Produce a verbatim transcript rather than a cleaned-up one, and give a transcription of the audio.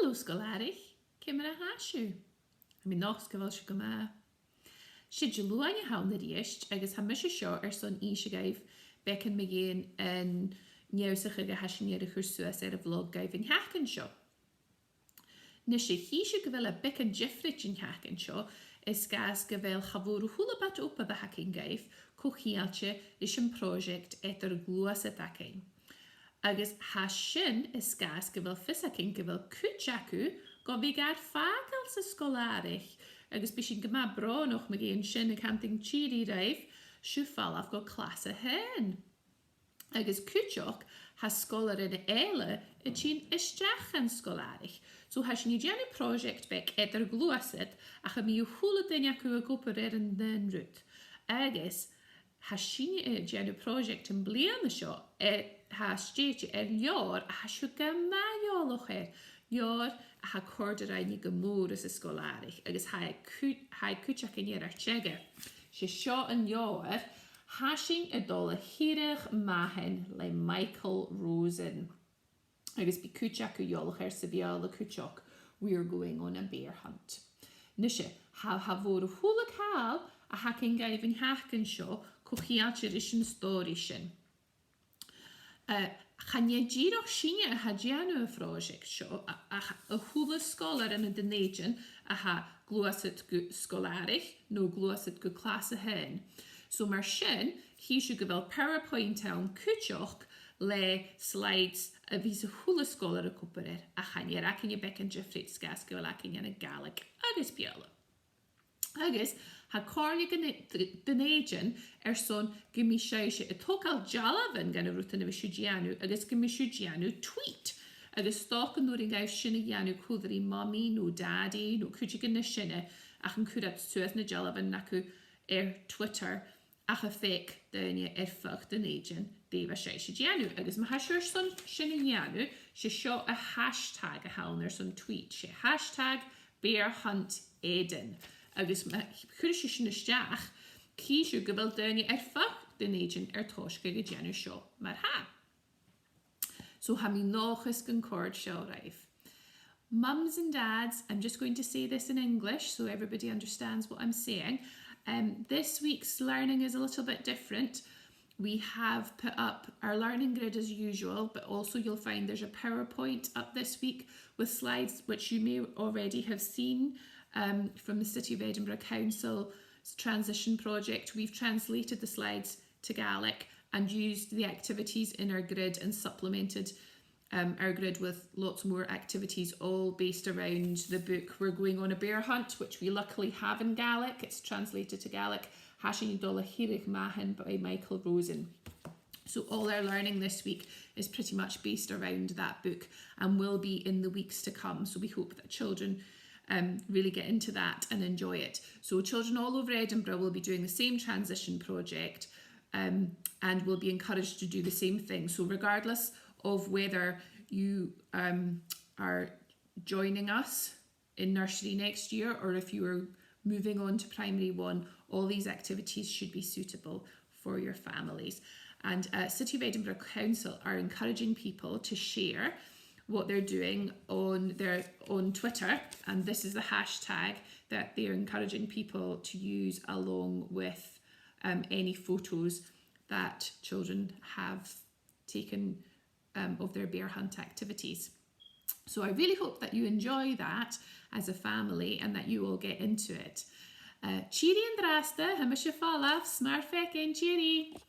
Hello, sgoilearan. Ciamar a tha sibh? Tha mi an dòchas gu bheil sibh gu math. 'S e Diluain a th' ann a-rithist, agus tha mise seo airson innse dhuibh beagan mu dheidhinn an ionnsachadh a tha sinn air a chur suas air a' bhlog dhuibh an t-seachdain seo. Nise, chì sibh gu bheil e beagan diofraichte an t-seachdain seo, air sgàth 's gu bheil cha mhòr a h-uile bit obair a th' againn dhuibh, co-cheangailte ris a' phròiseact eadar-ghluasad againn. Agus tha sin air sgàth 's gu bheil fios againn gu bheil cuid agaibh gu bhith gar fàgail sa sgoil-àraich, agus bidh sinn gu math brònach mu dheidhinn sin a' cantainn tìoraidh ribh, sibh a' falbh gu clas a h-aon. Agus cuideachd, tha sgoilearan eile a' tighinn a-steach dhan sgoil-àraich. So tha sinn a' dèanamh pròiseact beag eadar-ghluasad, ach am bi a h-uile duine agaibh ag obair air an aon rud. Agus tha sinne a' dèanamh pròiseact am bliadhna seo, eh, tha stèidhichte air leabhar a tha sibh gu math eòlach air. Leabhar a tha a' còrdadh rinn gu mòr anns an sgoil-àraich, agus tha e cu-, tha e cuideachd air ar teagasg. 'S e seo an leabhar, Tha sinn a' dol a Thìreadh Mathan le Michael Rosen. Agus bidh cuid agaibh eòlach air sa Bheurla cuideachd, We're Going on a Bear Hunt. Nise, tha, tha mòr a h-uile càil a th' againn dhuibh an t-seachdain seo co-cheangailte ris an stòiridh sin. Eh, chan e dìreach sinne a tha a' dèanamh a' phròiseact seo, a-, ach a h-uile sgoilear ann an Dùn Èideann a tha a' gluasad gu sgoil-àraich no a' gluasad gu clas a h-aon. So mar sin, chì sibh gu bheil PowerPoint ann cuideachd le slides a bhios a h-uile sgoilear ag obair air, ach chan eil againne beagan diofraichte air sgàth 's gu bheil againne ann an Gàidhlig agus Beurla. Agus tha Comhairle Dùn È-, Dùn Èideann airson gum bi sibhse a' togail dealbhan dha na rudan a bhios sibh a' dèanamh agus gum bi sibh a' dèanamh tweet. Agus 's dòcha an urrainn dhuibh sin a dhèanamh còmhla ri Mamaidh no Dadaidh no cuideigin nas sine, ach an cuir iad suas na dealbhan agaibh air Twitter, ach am faic daoine air feadh Dùn Èideann dè bha sibhse a' dèanamh. Agus ma tha sibh airson sin a dhèanamh, 's e seo an hashtag a th' ann airson tweet, 's e hashtag Bear Hunt Eden. Agus ma chuireas sibh sin a-steach, chì sibh gu bheil daoine air feadh Dùn Èideann air tòiseachadh a' dèanamh seo mar-thà. So tha mi an dòchas gun còrd seo ribh. Mums and dads, I'm just going to say this in English so everybody understands what I'm saying. Um, this week's learning is a little bit different. We have put up our learning grid as usual, but also you'll find there's a PowerPoint up this week with slides which you may already have seen, um, from the City of Edinburgh Council's transition project. We've translated the slides to Gaelic and used the activities in our grid and supplemented, um, our grid with lots more activities, all based around the book We're Going on a Bear Hunt, which we luckily have in Gaelic. It's translated to Gaelic. Tha sinn a' dol a Thìreadh Mathan by Michael Rosen. So all our learning this week is pretty much based around that book and will be in the weeks to come. So we hope that children, um, really get into that and enjoy it. So children all over Edinburgh will be doing the same transition project, um, and will be encouraged to do the same thing. So regardless of whether you, um, are joining us in nursery next year, or if you are moving on to primary one, all these activities should be suitable for your families. And, uh, City of Edinburgh Council are encouraging people to share what they're doing on their, on Twitter, and this is the hashtag that they're encouraging people to use along with, um, any photos that children have taken, um, of their bear hunt activities. So I really hope that you enjoy that as a family and that you all get into it. Uh, tìoraidh an-dràsta, tha mise a' falbh, 's mar a chì sinn, tìoraidh!